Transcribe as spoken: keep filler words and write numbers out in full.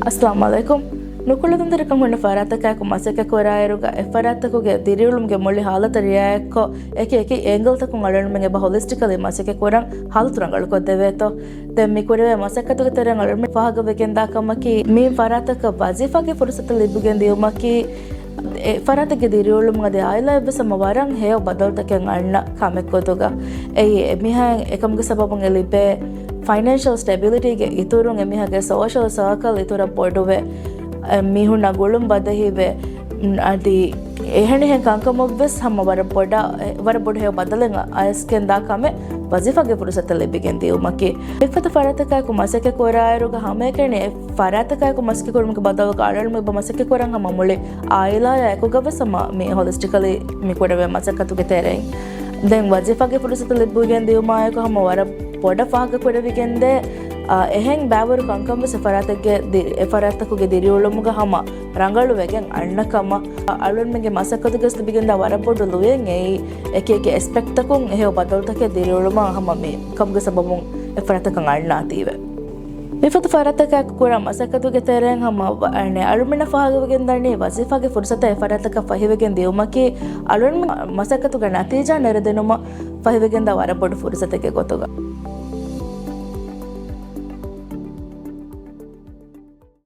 އައްސަލާމު ޢަލައިކުމް. ނުކުޅެދުންތެރިކަން ހުންނަ ފަރާތަކާއެކު މަސައްކަތް ކުރާއިރުގަ އެ ފަރާތަކުގެ ދިރިއުޅުމުގެ މުޅި ހާލަތަށް ރިއާޔަތްކޮށް، އެކި އެކި އޭންގަލްތަކުން އަޅުގަނޑުމެން އެބަ ހޮލިސްޓިކަލީ މަސައްކަތް ކުރަން ހާލަތު ރަނގަޅުކޮށްދެވޭތޯ. ދެން މި ކުރެވޭ މަސައްކަތުގެ ތެރެއިން އަޅުގަނޑުމެން ފާހަގަވެގެންދާ ކަމަކީ، މި ފަރާތަކަށް ވަޒީފާގެ ފުރުސަތު ލިބިގެން ދިއުމަކީ، އެ ފަރާތެއްގެ ދިރިއުޅުމުން އަދި އާއިލާއަށްވެސް ހަމަ ވަރަށް ހެޔޮ ބަދަލުތަކެއް އަންނަ ކަމެއް ގޮތުގަ. އެއީ އެމީހާ އެކަމުގެ ސަބަބުން އެ ލިބޭ ފައިނޭންޝަލް ސްޓެބިލިޓީގެ އިތުރުން އެމީހާގެ ސޯޝަލް ސާކަލް އިތުރަށް ބޮޑުވެ، އެ މީހުންނާ ގުޅުން ބަދަހިވެ، އަދި އެހެނިހެން ކަންކަމަށްވެސް ހަމަ ވަރަށް ބޮޑަށް، ވަރަށް ބޮޑު ހެޔޮ ބަދަލެއް އައިސްގެންދާ ކަމެއް ވަޒީފާގެ ފުރުސަތެއް ލިބިގެން ދިއުމަކީ. މިފަދަ ފަރާތަކާއެކު މަސައްކަތް ކުރާއިރުގަ ހަމައެކަނި އެ ފަރާތަކާއެކު މަސައްކަތް ކުރުމުގެ ބަދަލުގަ އަޅުގަނޑުމެން އެބަ މަސައްކަތް ކުރަން ހަމަ މުޅި އާއިލާއާ އެކުގަވެސް ހަމަ މި ހޮލިސްޓިކަލީ މި ކުރެވޭ މަސައްކަތުގެ ތެރެއިން. ދެން ވަޒީފާގެ ފުރުސަތު ލިބިގެން ދިއުމާއެކު ހަމަ ވަރަށް ބޮޑަށް ފާހަގަ ކުރެވިގެންދޭ، އާ، އެހެން ބައިވަރު ކަންކަންވެސް އެ ފަރާތެއްގެ ދި-، އެ ފަރާތަކުގެ ދިރިއުޅުމުގަ ހަމަ ރަނގަޅުވެގެން އަންނަ ކަމަށް. އަޅުގަނޑުމެންގެ މަސައްކަތުގަސް ލިބިގެންދާ ވަރަށް ބޮޑު ލުޔެއް އެއީ، އެކި އެކި އެސްޕެކްޓްތަކުން އެހެޔޮ ބަދަލުތަކެއް ދިރިއުޅުމަށް ހަމަ މި ކަމުގެ ސަބަބުން އެ ފަރާތަކަށް އަންނާތީވެ. މިފަދަ ފަރާތަކާއެކު ކުރާ މަސައްކަތުގެ ތެރެއިން ހަމަ ވަ-، އަނެއް އަޅުމެންނަށް ފާހަގަވެގެންދަނީ ވަޒީފާގެ ފުރުސަތެއް އެ ފަރާތަކަށް ފަހިވެގެން ދިއުމަކީ އަޅުމެން މަސައްކަތުގެ ނަތީޖާ ނެރެދިނުމަށް ފަހިވެގެންދާ ވަރަށް ބޮޑު ފުރުސަތެއްގެ ގޮތުގަ.